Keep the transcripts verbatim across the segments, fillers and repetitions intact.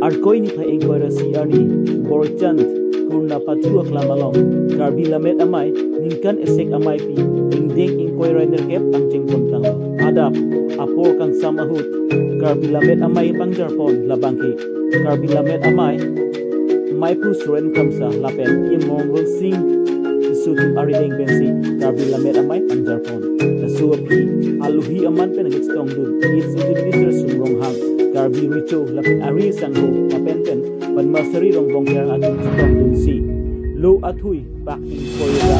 Arkoi niphai ingkoi ra isi arni Borchand Kurna Pachu aklam along Karbi Lammet Amei ningkan isi ameipi ingdeng ingkoi ra nerkep pangcheng pontang. Adap apor kangsam ahut Karbi Lammet Amei pangjarpon labangke Karbi Lammet Amei Meiphu Suren Kramsa lapen Imong Rulsing Sutum arideng pensi Karbi Lammet Amei pangjarpon. Laso aphi alohi aman pen kachetongdun East Minister Sum Ronghang, Karbi Recho lapen ari sangho lapen pen Padmasari Rongbong Terang atum chetongdunsi lo athui bak ingkoi ra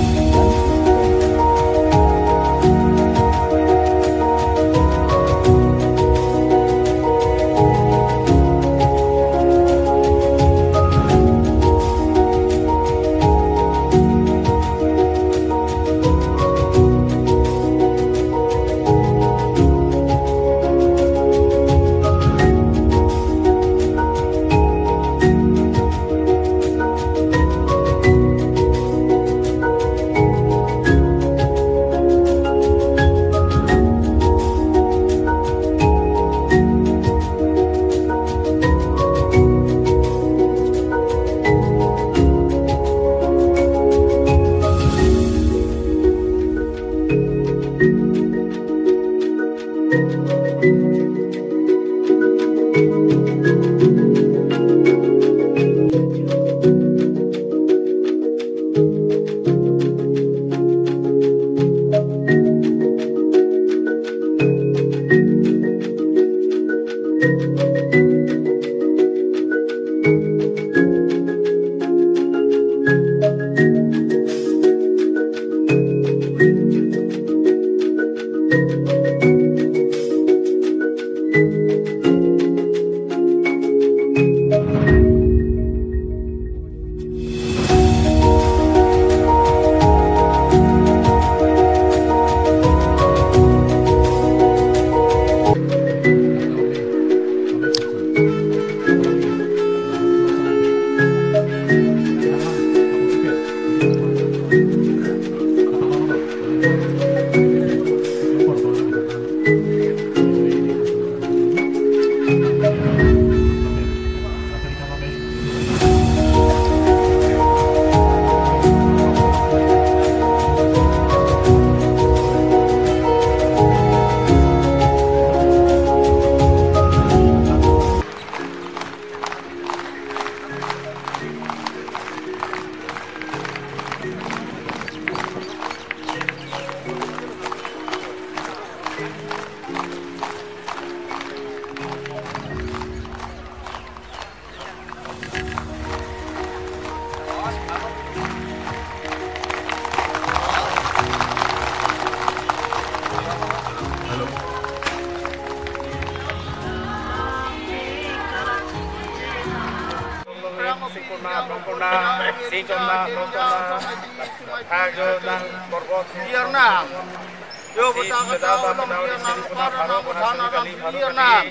Yo, bata kata ulam dia nang para bata nang dia nang.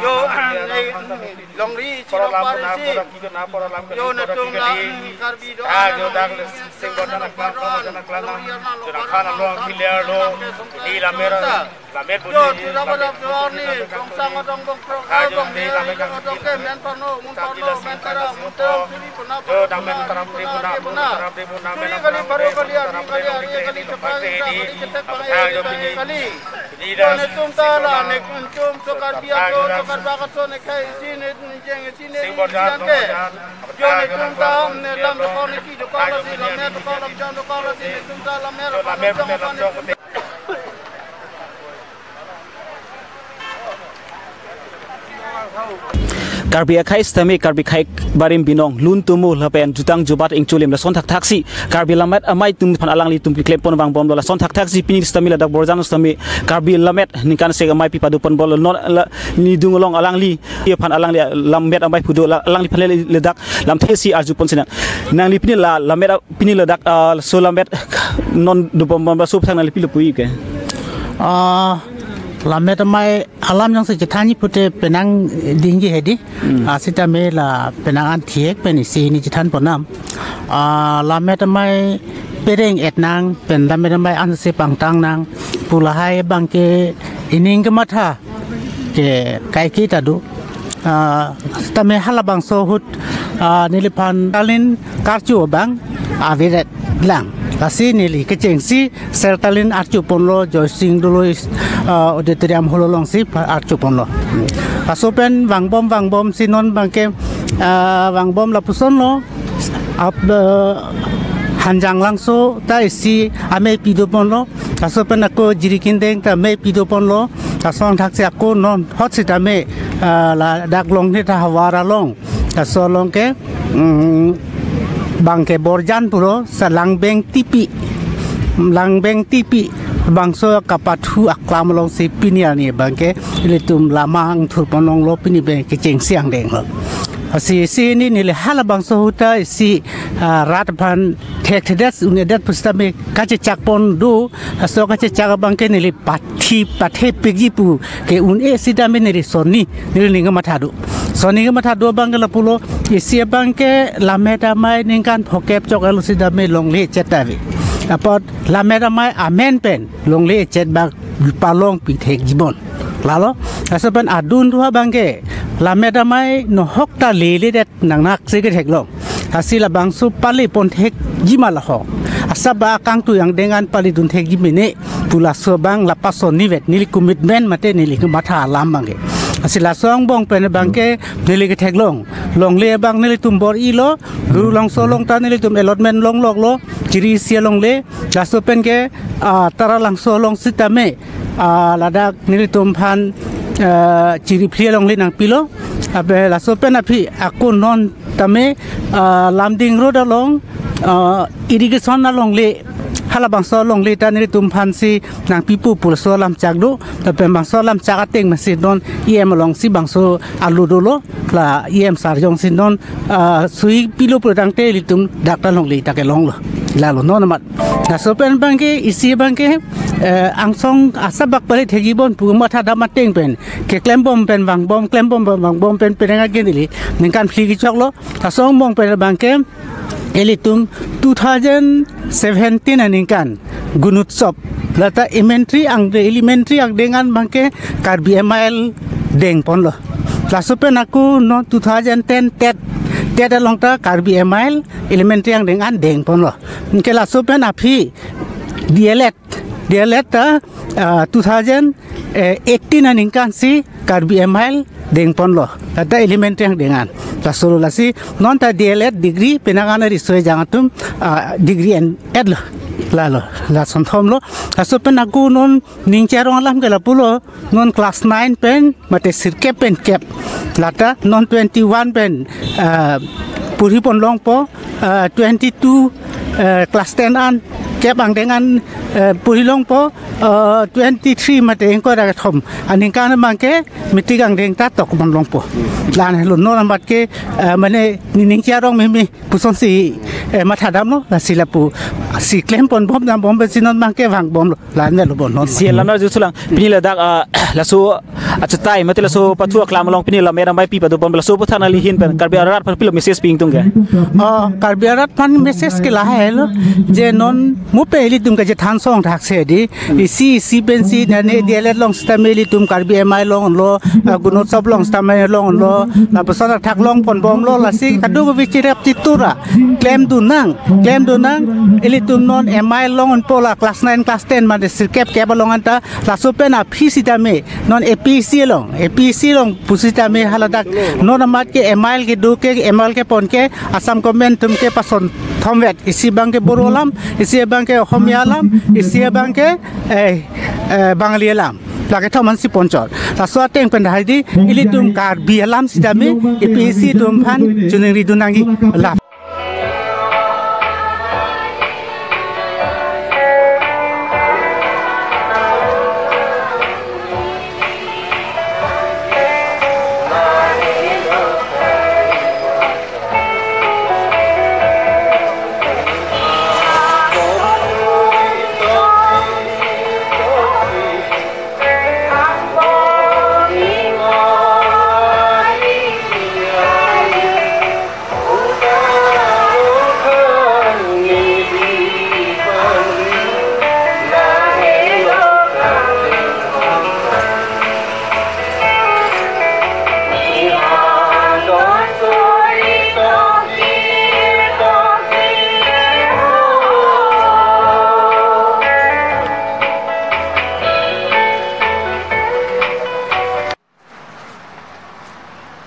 Yo, ne, longri chiro pare si. Yo, netum la, Karbi do. Yo, dak sing bata nang para, longri na lo para. Ni la mera. Yo, tira bala tuan ni, kong sang adong kong pro, kong ni, kong adong ke, men parno, mun parno, men tara, mun tara, suri puna, yo, dang men tara, pri puna, puna, pri puna, suri kali, paru kali, ari kali, ari kali, cepat kali, cetek kali, kali. Yo, netum ta la, netum so Karbi ato, so Karbi ato, nekai isi, ne, jeng isi, ne, isi ante. Yo, netum ta, ne, lam dokor, ne, ki dokor, si, lam, ne, dokor, lam, jang dokor, si, netum ta, lam, ne, dokor, lam, jang dokor, ne. Karbi akhei sitame Karbi akhei barim binong lun tumu lapen jutang jubat ingchulim lason thakthaksi Karbi Lammet Amei atum aphan alanglitum keklem pon vangbomlo lason thakthaksi pini sitame ladak Borjan sitame Karbi Lammet ningkan isi ameipi padoponbomlo non la nidung along alangli aphan alangli Lammet Amei pu do la alangliphan le ladak lamthe si arjupon sinang nangli pini la Lammet pini ladak, ah, so Lammet non dobom bom so aphuthak nangli pilo pu-i ke. Ah, Lammet Amei alam jongsi chethanji pute penang dingji hedi. Hmm. Ah, sitame la penang an thiek pen isi hini chethan ponam. Ah, Lammet Amei pereng et nang pen Lammet Amei ansi pangtang nang pu lahai abangke ining kematha ke kaike ta do. Ah, tame halabangso ahut, ah, neliphan Sertalin karcho abang avedet lang. Lasi neli kechengsi Sertalin archoponlo, Joysing Doloi, ah, auditorium hall alongsi pa-, archoponlo. Hmm. Laso pen vangbom vangbomsi non abangke, ah, vangbom lapusonlo. Ap, eh, Hanjanglangso ta isi amei pidoponlo. Laso pen ako Jirikindeng ta amei pidoponlo. Laso angthaksi ako non hot sitame, ah, ladak Longnit ahavar along, laso along ke, mm, abangke Borjan pulo, sa Langbeng Tipi. Langbeng Tipi bangso kapathu aklam alongsi pini arni abangke ilitum lamang thurponlonglo, pini abangke chengsi angdenglo. Lasi isi neli halabangso ahut ta isi, ah, rat aphan thekthedet un-edet pusitame kachechakpon do, laso kachechak abangke neli pathi pathepikji pu ke un-e sitame neli sonni, neli ning kamatha do. Sonni kamatha do abangke lapulo, isi abangke Lammet Amei ningkan phokep chok alo sitame longle echet ta ave. Apot Lammet Amei amen pen longle echet abang palongpi thekjipon. Lalo, laso pen adun thu abangke Lammet Amei nohok ta leledet nangnaksi ketheklong. Lasi labangso palepon thekji ma laho. Asap ba akangtui angdeng an paledun thekji mene pu laso abang la pasonnivet, neli commitment mate neli kematha alam abangke. Lasi laso angbong pen abangke neli ketheklong. Longle abang nelitum bor-ilo, Gurulangso along ta nelitum allotment longloklo, Chiri isi alongle, laso pen ke, ah, Taralangso along sitame, ah, ladak nelitum aphan, ah, Chiri phli alongle nangpilo. Abe laso pen aphi ako non tame, ah, Lumding Road along, ah, irrigation alongle, halabangso alongle ta nelitum aphansi nangpipo pu laso alam chak do. Lapen bangso alam chak ateng masi non E M alongsi bangso alo dolo, la E M sar jongsi non, ah, sui pilo pulotangte ilitum dak ta longle ta kelonglo. Lalo non amat. Laso pen abangke isi abangke, eh, angsong asap bak pale thekjipon pu mathadam ateng pen keklembom pen vangbom, klembom pen vangbom pen penang agen ili ningkan phli kechoklo. Laso angbong pen abangke ilitum two thousand seventeen aningkan Gunotsav, lata elementary ang, elementary angdeng an abangke Karbi Amei dengponlo. Laso pen ako non two thousand ten TET, TET along ta Karbi Amei elementary angdeng an dengponlo. Anke laso pen aphi D L Ed, D L Ed ta, ah, two thousand eighteen aningkansi Karbi Amei dengponlo, lata elementary angdeng an. Lasolo lasi non ta D L Ed degree penang an ari soi jang atum, ah, degree en-etlo. Lalo, lason thomlo. Laso pen ako non ning charong alam ke lapulo, non class nine pen mate sirkep pen kep, lata non twenty-one pen, ah, porhiponlongpo, ah, twenty-two, eh, class ten an kep angdeng an, eh, porhilongpo, eh, twenty-three mate ingkoi ra kethom aningkan abangke matric angdeng ta tokponlongpo. La-an helo, non amat ke, eh, mane nening charong meme pusonsi, eh, mathadamlo, lasi lapusi klemponbom dambom pensi non abangke vangbomlo. La-an helo bon non. Si la-an arjusulang. Pini ladak, ah, laso achetai mate laso pathu aklam along pini Lammet Amei pi padoponpo, laso aphuthak nangli ahin pen Karbi arat aphan pilo message pi ingtung ke? Oh, Karbi arat aphan message ke lahelo, je non mo pen ilitum kachethan song thaksi di, isi isi pensi nane D L Ed along sitame ilitum Karbi Amei longlo, ah, Gunotsav along sitame longlo, lapuson athak longponbomlo, lasi kadokave chirap chitura klemdunnang, klemdunnang, ilitum non Amei longpo la class nine, class ten mate sirkep kep along anta, laso pen aphi sitame non A P S C along, A P S C along pusitame haladak non amat ke Amei kedo ke, Amei kepon ke Assam government atum ke pason thomvet, isi abangke Boro alam, isi abangke Ohomia alam, isi abangke, eh, eh, Bangali alam. Lake thom ansi ponchot. Laso ateng pen hadi ilitum Karbi alam sitame A P S C atum aphan choningridunnangji. La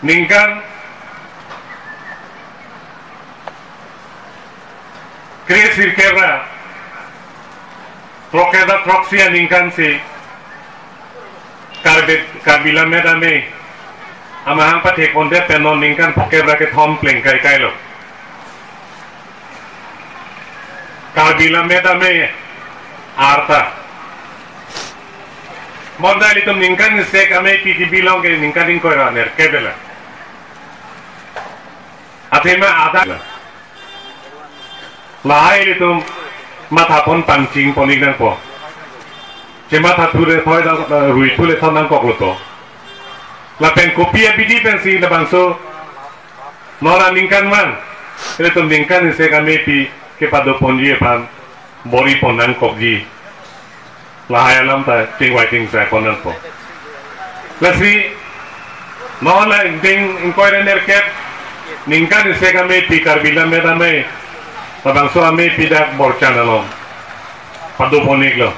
Ningkan kre sirkep ra throkkep ra throksi aningkan si Karbi, Karbi Lammet Amei amahang pathekpondet pen non ningkan phokep ra kethom pleng kaikailo. Karbi Lammet Amei arta. Bonta ilitum ningkan isek ameipi kebi along ke ningkan ingkoi ra nerkep ela. Athema ada. Lahai ilitum mathapon pangchingpon-ik nangpo. Chematha thu le thoi nang, eh, rui thu le thon nangkoklo to. Lapen kopi abidi pensi labangso non aningkanvang ilitum ningkan isek ameipi kepadoponji aphan boripon nangkokji. Lahai alam ta chingvai chingsaipon nangpo. Lasi non la ingdeng ingkoi ra nerkep ningkan isek ameipi Karbi Lammet Amei labangso ameipi dak Borchan along padopon-iklo.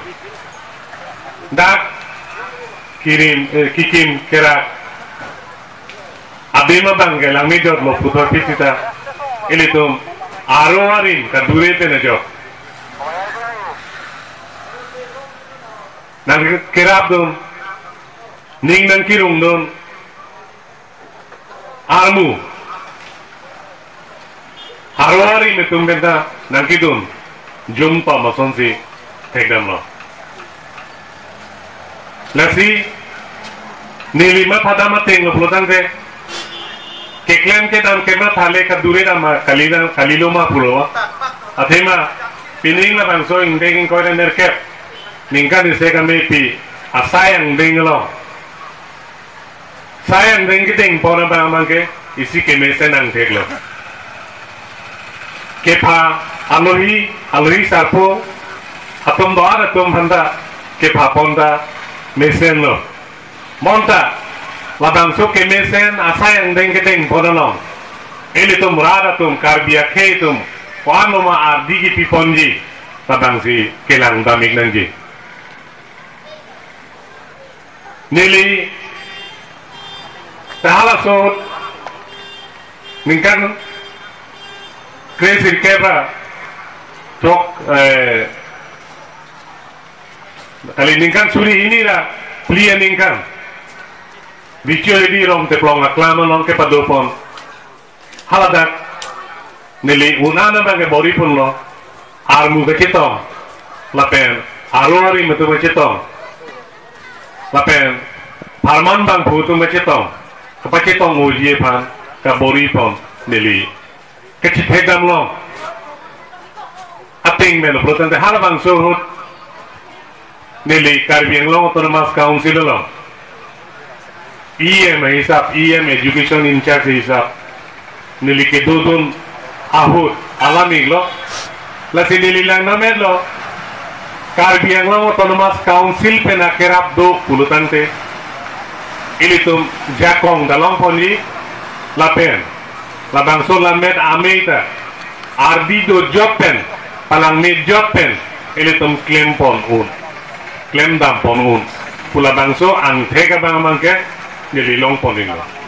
Dak kirim, eh, kikim kerak adim abang ke langmejotlo puthot pi sita ilitum aro arim kadure pen ajok nangkerapdun, ning nangkerungdun, armu aro arim atum penta nangkedun, jumpa masonsi thekdamlo. Lasi neli mathadam atenglo pulotangte keklem kedam kematha le kadure dam ma kali dam kalilo ma pulo. Athema pining labangso ingdeng ingkoi ra nerkep ningkan isek ameipi asai angdeng lo. Sai angdeng kedengpon abang abang ke isi kemesen angtheklo. Kepha alohi, alohi sarpo atum do-an atum aphanta kephapon ta mesenlo. Bonta labangso kemesen asai angdeng kedengpon along ilitum rat atum Karbi akhei atum ko-an loma ardi kepiponji labangsi kelang dam-ik nangji. Neli ta halaso ningkan kre sirkep ra throk, eh, kali ningkan suri hini ra phli aningkan Vichoi Hedi Rongteplong aklam along kepadopon haladak neli un-an abang ke boriponlo, armu kachetong lapen aro arim atum kachetong lapen pharman bangphu atum kachetong, kapachetong-oji aphan kaboripon neli kachethekdamlo. Ateng melo pulotangte halabangso ahut neli Karbi Anglong Autonomous Council along E M hisap, E M education in charge hisap neli kedodun ahut alam-iklo. Lasi neli langdam-etlo, Karbi Anglong Autonomous Council pen akerap do pulotangte ilitum jakong ta longponji lapen labangso Lammet Amei ta ardi dojot pen, palangmejot pen ilitum klempon un, klemdampon un pu labangso angthek abang abang ke neli longpon-iklo.